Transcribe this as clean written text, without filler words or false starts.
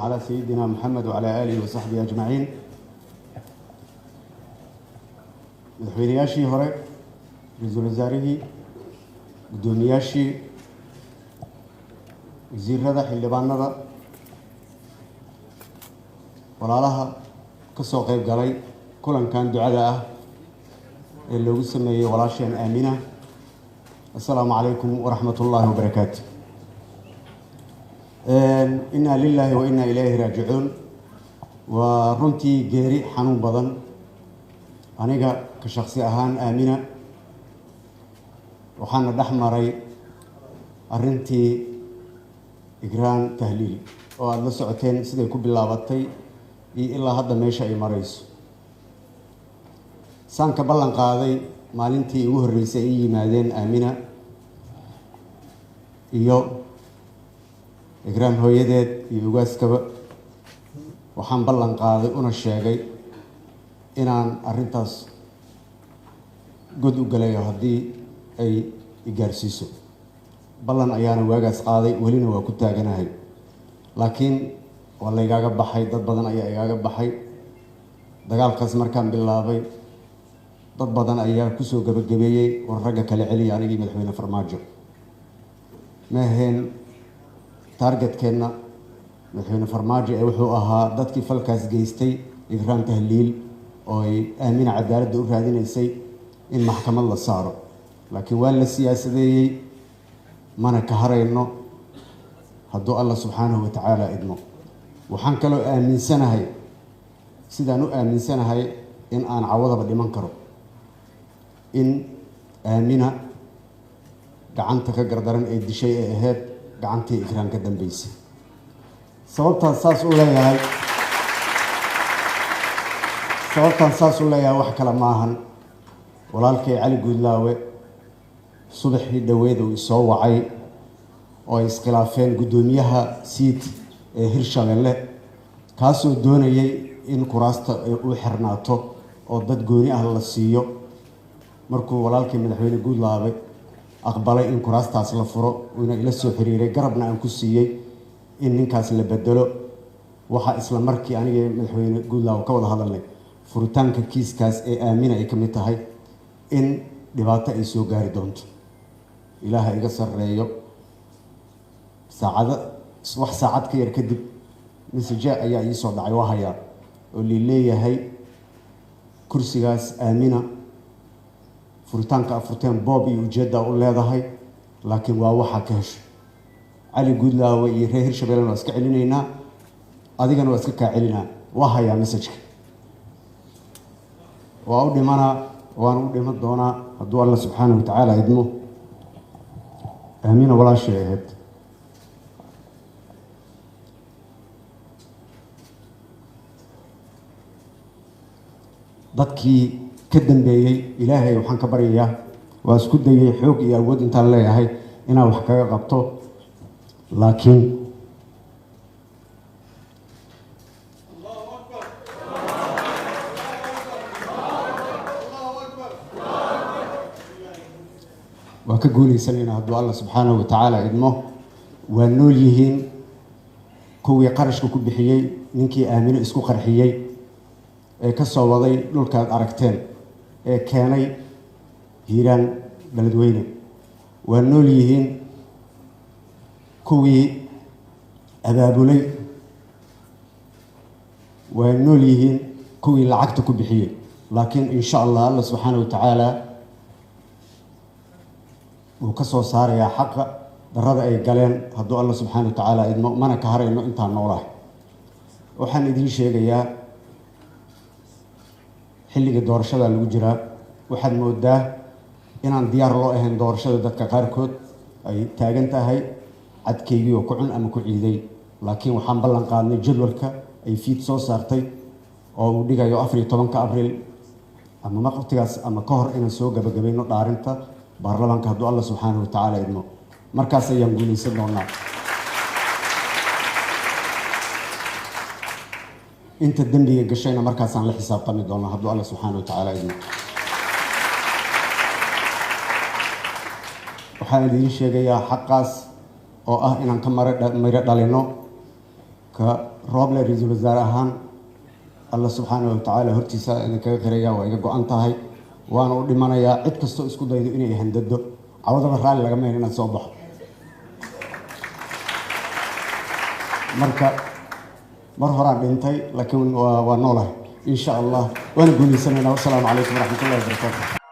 Calaa sayidina Moxamed wacalaa aalihi wa saxbihi ajmaciin. Madaxweynayaashii hore, ra-iisul wasaarihii, guddoomiyaashii, wasiirada, xildhibaanada, walaalaha ka soo qeyb galay kulankan ducada ah ee loogu sameeyey walaasheen Aamina, assalaamu calaykum waraxmat ullaahi wabarakaatu. Inna lilaahi wa inna ilayhi raajicuun. Waa runtii geeri xanuun badan. Aniga ka shaksi ahaan Aamina waxaana dhex maray arrintii Igraan Tahliil oo aada la socoteen siday ku bilaabatay iyo ilaa hadda meesha ay marayso. Saan ka ballan qaaday maalintii ugu horreysay ay yimaadeen Aamina iyo Igraan hooyadeed iyo ugaaskaba, waxaan ballan qaaday una sheegay inaan arrintaas god u galayo haddii ay igaarsiiso. Ballan ayaana waagaas qaaday, welina waa ku taaganahay, laakiin waa laygaaga baxay. Dad badan ayaa igaaga baxay dagaalkaas. Markaan bilaabay, dad badan ayaa kusoo gabagabeeyey war ragga kala celiya. Anigii Madaxweyne Farmaajo ma ahayn targetkeenna Madaxweyne Farmaajo ee wuxuu ahaa dadkii falkaas geystay Igraan Tahliil oo ay Aamina cadaaladda u raadinaysay in maxkamad la saaro, laakiin waa la siyaasadeeyey. Mana ka harayno hadduu Allah subxaanahu wa tacaala idmo. Waxaan kaloo aaminsanahay, sidaan u aaminsanahay in aan cawadaba dhiman karo, in Aamina gacanta ka gardaran ee dishay ee ahayd gacantii Ikraan ka dambeysay. Sababtaan saas u leeyahay wax kale maahan. Walaalkay Cali Guudlaawe subaxii dhoweed uu isoo wacay oo ay iskhilaafeen guddoomiyaha SEIT ee Hirshabelle, kaasoo doonayay in kuraasta u xirnaato oo dad gooni ah la siiyo. Markuu walaalkii Madaxweyne Guudlaawe aqbalay in kuraastaas la furo, uuna ila soo xiriiray, garabna aan ku siiyey in ninkaas la bedelo, waxaa isla markii anigii Madaxweyne Guudlaawe ka wada hadalnay furitaanka kiiskaas ee Aamina ay ka mid tahay in dhibaato ay soo gaari doonto. Ilaaha iga sarreeyo, saacado, wax saacad ka yar kadib, message ayaa ii soo dhacay, waa hayaa, oo lii leeyahay kursigaas Aamina furitaanka afurteen boob iyo ujeedda u leedahay, laakiin waa waxaa ka hesho. Cali Guudlaawe iyo reer Hirshabellena waa iska celinaynaa, adigana waa iska kaa celinaa. Waa hayaa messageka. Waa u dhimanaa, waana u dhiman doonaa hadduu Alla subxaanahu wa tacaala idmo. Aamina walaashay ahayd. Dadkii ka dambeeyey Ilaahay waxaan ka baryayaa, waa isku dayay xoog iyo awood intaan leeyahay inaan wax kaga qabto, laakiin waa ka guuleysanaynaa hadduu Alla subxaanahu wa tacaala idmo. Waa nool yihiin kuwii qarashka ku bixiyey ninkii Aamino isku qarxiyey ee ka soo waday dhulkaad aragteen ee keenay Hiiraan Beledweyne. Waa nool yihiin kuwii abaabulay. Waa nool yihiin kuwii lacagta ku bixiyey. Laakiin insha Allah, Alla subxaana wa tacaala wuu ka soo saarayaa xaqa darrada ay galeen hadduu Alla subxaana wa tacaala idmo. Mana ka harayno intaan noolahay. Waxaan idiin sheegayaa, xilliga doorashada lagu jiraa, waxaad moodaa inaan diyaar loo ahayn doorashada. Dadka qaarkood ay taagan tahay cadkeygii oo ku cun ama ku ciiday. Laakiin waxaan ballan qaadnay jadwalka ay FIIT soo saartay oo uu dhigayo 14-ka Abriil ama waqtigaas ama ka hor inaan soo gabagabayno dhaarinta baarlamaanka hadduu Alla subxaanahu wa tacaala idmo. Markaas ayaan guulaysan doonaa. Inta dembiga gashayna markaasaan la xisaabtami doonaa hadduu Alla subxaana wa tacaala idmo. Waxaan idiin sheegayaa xaqaas oo ah inaan ka miro dhalino ka Rooble ra-iisul wasaare ahaan, Alla subxaana wa tacaala hortiisa idinkaga qiraya, waa iga go-an tahay, waana u dhimanayaa. Cid kastoo isku daydo inay handado, cawadaba raalli lagama hayn inaan soo baxo. Marka mar horaan dhintay, laakiin waa noolahay, insha Allah waana guuleysanaynaa. Wasalaamu calaykum waraxmatullahi wabarakaatu.